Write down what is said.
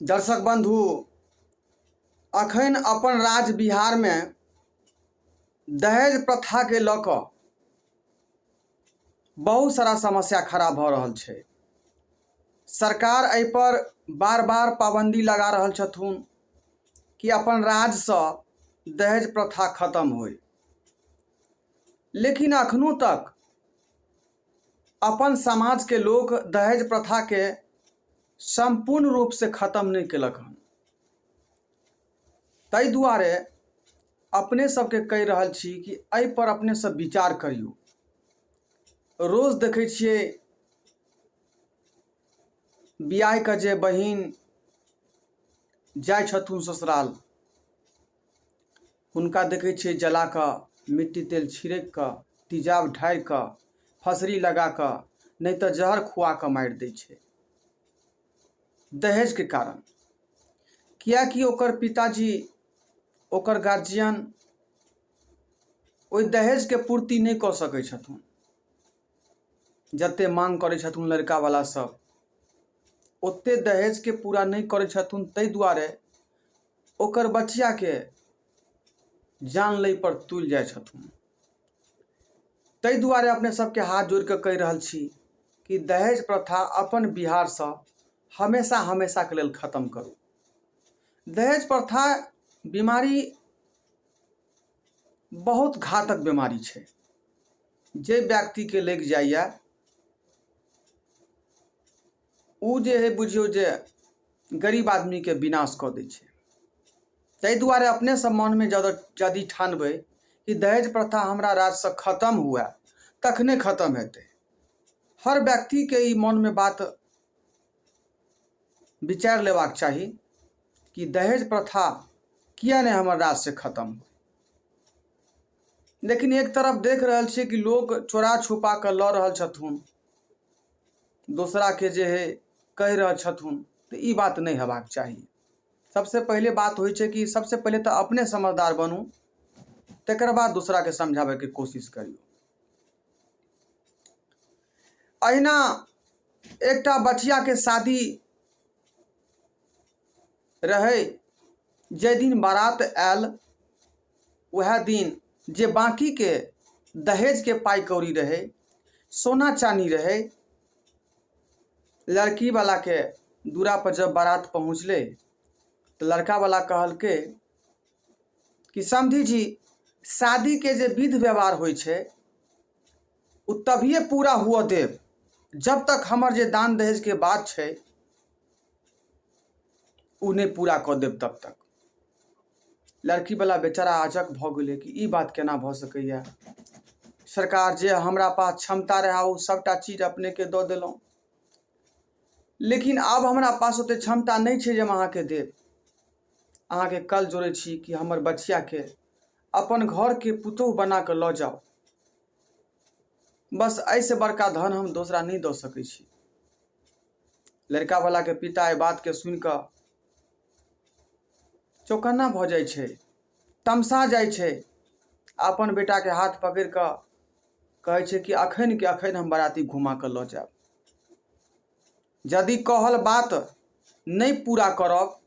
दर्शक बंधु, अखन अपन राज्य बिहारमे दहेज प्रथाके लऽ कऽ बहुत सारा समस्या खड़ा भऽ रहल छै। सरकार एहिपर बार बार पाबन्दी लगा रहल छथुन कि अपन राज्यसँ दहेज प्रथा खतम होइ, लेकिन अखनो तक अपन समाजके लोक दहेज प्रथाके सम्पूर्ण रूपसँ खतम नहि केलक हन। ताहि दुआरे अपने सबके कहि रहल छी कि एहिपर अपने सब विचार करियौ। रोज देखै छियै बियाहके जे बहिन जाइ छथुन ससुराल, हुनका देखै छियै जला कऽ मिट्टी तेल छिड़कि कऽ तेजाब ढारि कऽ फसरी लगा कऽ नहि तऽ जहर खुआ कऽ मारि दै छै दहेजके कारण। किएकि ओकर पिताजी ओकर गार्जियन ओहि दहेजके पूर्ति नहि कऽ सकै छथुन। जतेक माँग करै छथुन लड़कावला सब ओतेक दहेजके पूरा नहि करै छथुन, ताहि दुआरे ओकर बचियाके जान लै पर तुलि जाइ छथुन। ताहि दुआरे अपने सबके हाथ जोड़ि कऽ कहि रहल छी कि दहेज प्रथा अपन बिहारसँ हमेशा हमेशाके लेल खतम करू। दहेज प्रथा बीमारी बहुत घातक बीमारी छै। जे व्यक्तिके लागि जाइए ओ जे हइ बुझियौ जे गरीब आदमीके विनाश कऽ दै छै। ताहि दुआरे अपने सब मनमे यदि ठानबै कि दहेज प्रथा हमरा राज्यसँ खतम हुए तखने खतम हेतै। हर व्यक्तिके ई मनमे बात विचारि लेबाक चाही कि दहेज प्रथा किए नहि हमर राज्यसँ खतम होइ। लेकिन एक तरफ देख रहल छियै कि लोक चोरा छुपा कऽ लऽ रहल छथुन, दोसराके जे हइ कहि रहल छथुन, तऽ ई बात नहि हेबाक चाही। सबसँ पहिले बात होइ छै कि सबसँ पहिले तऽ अपने समझदार बनू, तकर बाद दोसराके समझाबैके कोशिश करियौ। अहिना एकटा बचियाके शादी रहै, जाहि दिन बारात आयल वएह दिन जे बाँकीके दहेजके पाइ कौड़ी रहै, सोना चानी रहै, लड़कीवलाके दूरापर जब बारात पहुँचलै तऽ लड़कावला कहलकै कि समधी जी, शादीके जे विध व्यवहार होइ छै ओ तभिए पूरा हुअ देब जब तक हमर जे दान दहेजके बात छै ओ नहि पूरा कऽ देब तब तक। लड़कीवला बेचारा अचक भऽ गेलै कि ई बात केना भऽ सकैए। सरकार, जे हमरा पास क्षमता रहए ओ सभटा चीज अपनेके दऽ देलहुँ, लेकिन आब हमरा पास ओतेक क्षमता नहि छै जे हम अहाँके देब। अहाँके कल जोड़ै छी कि हमर बचियाके अपन घरके पुतोहु बना कऽ लऽ जाउ, बस एहिसँ बड़का धन हम दोसरा नहि दऽ सकै छी। लड़कावलाके पिता एहि बातके सुनि कऽ चौकन्ना भऽ जाइ छै, तमसा जाइ छै, अपन बेटाके हाथ पकड़ि कऽ कहै छै कि अखन के अखन हम बराती घुमा कऽ लऽ जायब, यदि कहल बात नहि पूरा करब।